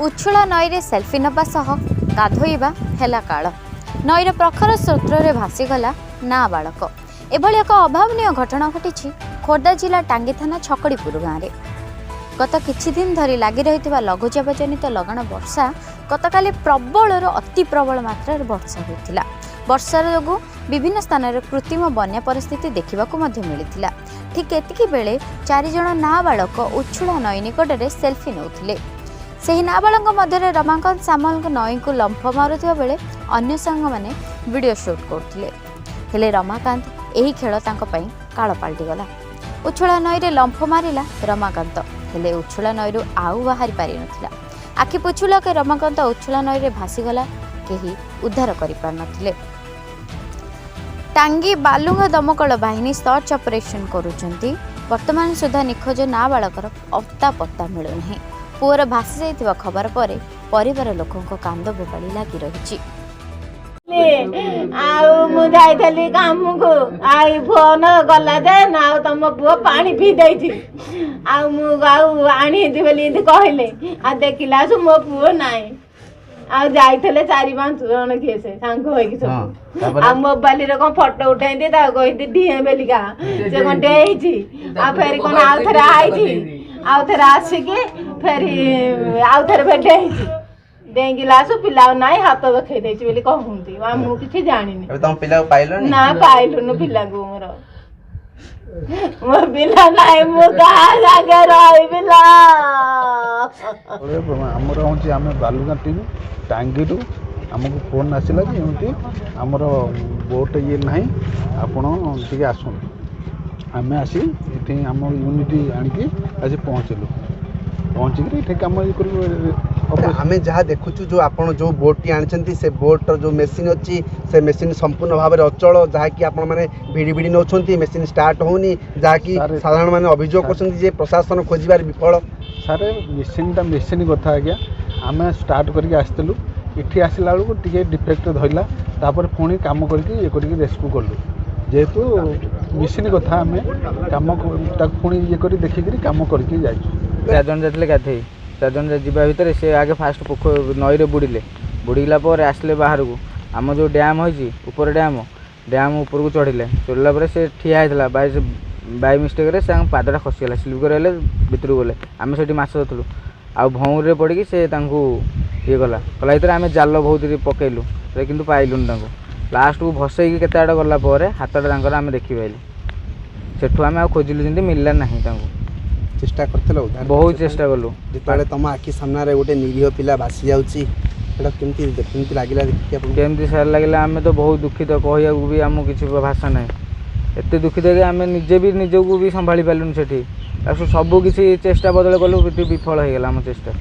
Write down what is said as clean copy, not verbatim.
ଉଛୁଳା ନଈରେ ସେଲ୍ଫି ନେବା ସହ ଗାଧୋଇବା ହେଲା କାଳ। ନଈର ପ୍ରଖର ସ୍ରୋତରେ ଭାସିଗଲା ନାବାଳକ। ଏଭଳି ଏକ ଅଭାବନୀୟ ଘଟଣା ଘଟିଛି ଖୋର୍ଦ୍ଧା ଜିଲ୍ଲା ଟାଙ୍ଗୀ ଥାନା ଛକଡ଼ିପୁର ଗାଁରେ। ଗତ କିଛି ଦିନ ଧରି ଲାଗି ରହିଥିବା ଲଘୁଚାପ ଜନିତ ଲଗାଣ ବର୍ଷା ଗତକାଲି ପ୍ରବଳରୁ ଅତି ପ୍ରବଳ ମାତ୍ରାରେ ବର୍ଷା ହୋଇଥିଲା। ବର୍ଷାର ଯୋଗୁଁ ବିଭିନ୍ନ ସ୍ଥାନରେ କୃତ୍ରିମ ବନ୍ୟା ପରିସ୍ଥିତି ଦେଖିବାକୁ ମଧ୍ୟ ମିଳିଥିଲା। ଠିକ୍ ଏତିକି ବେଳେ ଚାରିଜଣ ନାବାଳକ ଉଛୁଳା ନଈ ନିକଟରେ ସେଲ୍ଫି ନେଉଥିଲେ। ସେହି ନାବାଳକଙ୍କ ମଧ୍ୟରେ ରମାକାନ୍ତ ସାମଲଙ୍କ ନଈକୁ ଲମ୍ଫ ମାରୁଥିବା ବେଳେ ଅନ୍ୟ ସାଙ୍ଗମାନେ ଭିଡ଼ିଓ ସୁଟ୍ କରୁଥିଲେ। ହେଲେ ରମାକାନ୍ତ ଏହି ଖେଳ ତାଙ୍କ ପାଇଁ କାଳ ପାଲଟିଗଲା। ଉଛୁଳା ନଈରେ ଲମ୍ଫ ମାରିଲା ରମାକାନ୍ତ, ହେଲେ ଉଛୁଳା ନଈରୁ ଆଉ ବାହାରି ପାରିନଥିଲା। ଆଖି ପୁଛୁଲକେ ରମାକାନ୍ତ ଉଛୁଳା ନଈରେ ଭାସିଗଲା। କେହି ଉଦ୍ଧାର କରିପାରିନଥିଲେ। ଟାଙ୍ଗୀ ବାଲୁଙ୍ଗା ଦମକଳ ବାହିନୀ ସର୍ଚ୍ଚ ଅପରେସନ୍ କରୁଛନ୍ତି। ବର୍ତ୍ତମାନ ସୁଦ୍ଧା ନିଖୋଜ ନାବାଳକର ଅତ୍ତା ପତ୍ତା ମିଳୁନାହିଁ। ପୁଅର ଭାସି ଯାଇଥିବା ଖବର ପରେ ପରିବାର ଲୋକଙ୍କ କାନ୍ଦ ବୋବାଳି ଲାଗି ରହିଛି। ଆଉ ମୁଁ ଯାଇଥିଲି କାମକୁ, ଆଉ ଫୋନ ଗଲା ଯେ ନା ଆଉ ତମ ପୁଅ ପାଣି ପିଇ ଦେଇଛି, ଆଉ ମୁଁ ଆଉ ଆଣିଛି ବୋଲି ଏମିତି କହିଲେ। ଆଉ ଦେଖିଲା ଆସୁ ମୋ ପୁଅ ନାହିଁ। ଆଉ ଯାଇଥିଲେ ଚାରି ପାଞ୍ଚ ଜଣ କିଏ ସେ ସାଙ୍ଗ ହେଇକି ସବୁ। ଆଉ ମୋବାଇଲରେ କଣ ଫଟୋ ଉଠେଇନ୍ତି, ତାକୁ କହିନ୍ତି ଡିଏଁ ବେଲିକା, ସେ କଣ ଡେଇଛି। ଆଉ ଫେରି କଣ ଆଉ ଥରେ ଆଇଛି, ଆଉ ଥରେ ଆସିକି ଫେରି ଆଉ ଥରେ ଫେରି ଡେଇଛି। ଡେଇଁକିଲା ଆସୁ ପିଲା ଆଉ ନାହିଁ, ହାତ ଦେଖେଇ ଦେଇଛି ବୋଲି କହୁନ୍ତି। ଆଉ ମୁଁ କିଛି ଜାଣିନି। ଏବେ ତମ ପିଲାକୁ ପାଇଲଣି? ନା, ପାଇଲୁନୁ ପିଲାକୁ। ମୋର ମୋ ପିଲା ନାହିଁ, ମୁଁ କାହା ସାଙ୍ଗେ ରହିବି ନା? ଆମର ହେଉଛି ଆମେ ବାଲୁଗାଁ ଟିମ୍ ଟାଙ୍ଗିରୁ ଆମକୁ ଫୋନ୍ ଆସିଲା ଯେ ଏମିତି ଆମର ବୋଟ୍ ଇଏ ନାହିଁ, ଆପଣ ଟିକେ ଆସନ୍ତୁ। ଆମେ ଆସି ଏଠି ଆମ ୟୁନିଟ୍ ଆଣିକି ଆସି ପହଞ୍ଚିଲୁ। ପହଞ୍ଚିକିରି ଏଠି କାମ ଇଏ କରିବୁ। ଆମେ ଯାହା ଦେଖୁଛୁ, ଯେଉଁ ଆପଣ ଯେଉଁ ବୋଟ୍ଟି ଆଣିଛନ୍ତି, ସେ ବୋଟ୍ର ଯେଉଁ ମେସିନ୍ ଅଛି, ସେ ମେସିନ୍ ସମ୍ପୂର୍ଣ୍ଣ ଭାବରେ ଅଚଳ, ଯାହାକି ଆପଣମାନେ ଭିଡ଼ି ଭିଡ଼ି ନେଉଛନ୍ତି, ମେସିନ୍ ଷ୍ଟାର୍ଟ ହେଉନି, ଯାହାକି ସାଧାରଣ ମାନେ ଅଭିଯୋଗ କରୁଛନ୍ତି ଯେ ପ୍ରଶାସନ ଖୋଜିବାରେ ବିଫଳ। ସାର୍, ମେସିନ୍ଟା ମେସିନ୍ କଥା ଆଜ୍ଞା, ଆମେ ଷ୍ଟାର୍ଟ କରିକି ଆସିଥିଲୁ। ଏଠି ଆସିଲା ବେଳକୁ ଟିକେ ଡିଫେକ୍ଟ ଧରିଲା, ତାପରେ ପୁଣି କାମ କରିକି ଇଏ କରିକି ରେସ୍କ୍ୟୁ କଲୁ। ଯେହେତୁ ମେସିନ୍ କଥା, ଆମେ କାମ ତାକୁ ପୁଣି ଇଏ କରି ଦେଖିକିରି କାମ କରିକି ଯାଇଛୁ। ଚାରିଜଣ ଯାଇଥିଲେ ଗାଧେଇ। ଚାରିଜଣ ଯିବା ଭିତରେ ସେ ଆଗେ ଫାଷ୍ଟ ପୋଖରୀ ନଈରେ ବୁଡ଼ିଲେ। ବୁଡ଼ିଗଲା ପରେ ଆସିଲେ ବାହାରକୁ। ଆମ ଯେଉଁ ଡ୍ୟାମ୍ ହେଇଛି ଉପର ଡ୍ୟାମ୍, ଡ୍ୟାମ୍ ଉପରକୁ ଚଢ଼ିଲେ। ଚଢ଼ିଲା ପରେ ସେ ଠିଆ ହେଇଥିଲା, ବାଇ ମିଷ୍ଟେକ୍ରେ ସେ ତାଙ୍କ ପାଦଟା ଖସିଗଲା, ସ୍ଲିପ୍ କରିଗଲେ, ଭିତରକୁ ଗଲେ। ଆମେ ସେଠି ମାଛ ଧରୁଥିଲୁ, ଆଉ ଭଉଁରୀରେ ପଡ଼ିକି ସେ ତାଙ୍କୁ ଇଏ କଲା। କଲା ଭିତରେ ଆମେ ଜାଲ ବହୁତ ପକେଇଲୁ, କିନ୍ତୁ ପାଇଲୁନି ତାଙ୍କୁ। ଲାଷ୍ଟକୁ ଭସେଇକି କେତେ ଆଡ଼େ ଗଲା ପରେ ହାତଟା ତାଙ୍କର ଆମେ ଦେଖିପାଇଲୁ। ସେଠୁ ଆମେ ଆଉ ଖୋଜିଲୁ ଯେମିତି, ମିଳିଲା ନାହିଁ ତାଙ୍କୁ। ଚେଷ୍ଟା କରିଥିଲ ଉଦ୍ଧାର? ବହୁତ ଚେଷ୍ଟା କଲୁ। ଯେତେବେଳେ ତମ ଆଖି ସାମ୍ନାରେ ଗୋଟେ ନିରୀହ ପିଲା ଭାସି ଯାଉଛି, ସେଇଟା କେମିତି କେମିତି ଲାଗିଲା ଦେଖିକି ଆପଣଙ୍କୁ? କେମିତି ସାର୍ ଲାଗିଲା? ଆମେ ତ ବହୁତ ଦୁଃଖିତ, କହିବାକୁ ବି ଆମକୁ କିଛି ଭାଷା ନାହିଁ। ଏତେ ଦୁଃଖିତ କି ଆମେ ନିଜେ ବି ନିଜକୁ ବି ସମ୍ଭାଳି ପାରିଲୁନି ସେଠି। ଆଉ ସବୁ କିଛି ଚେଷ୍ଟା ବଦଳ କଲୁ, ବିଫଳ ହେଇଗଲା ଆମ ଚେଷ୍ଟା।